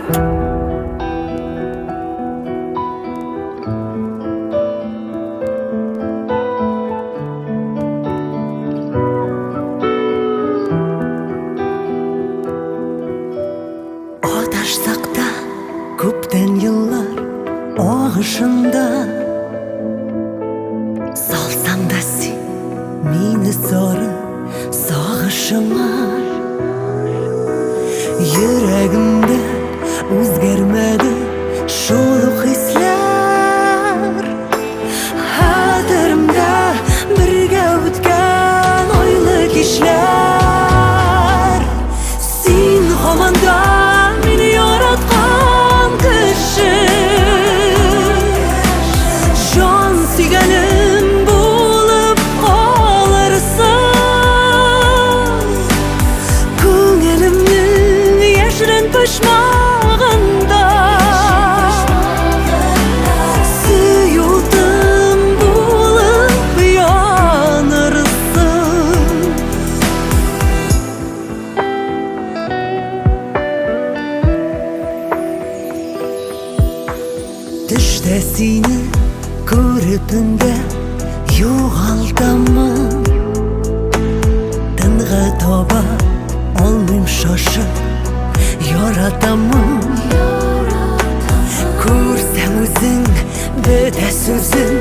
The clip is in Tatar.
Адашсак та күптән еллар агышында, Салсаң да син мине сары сагышыңа, Йөрәгемдә үзгәрмәде шул ук хисләр, Хәтеремдә бергә үткән айлы кичләр. Син һаман да мине яраткан кеше, Җан сөйгәнем булып калырсың. Күңелемнең яшерен почмагында Сөю-утым булып янырсың. Төштә сине күреп төнгә югалтамын. Тынгы таба алмыйм шашып яратамын. Күрсәм үзең бетә сүзем.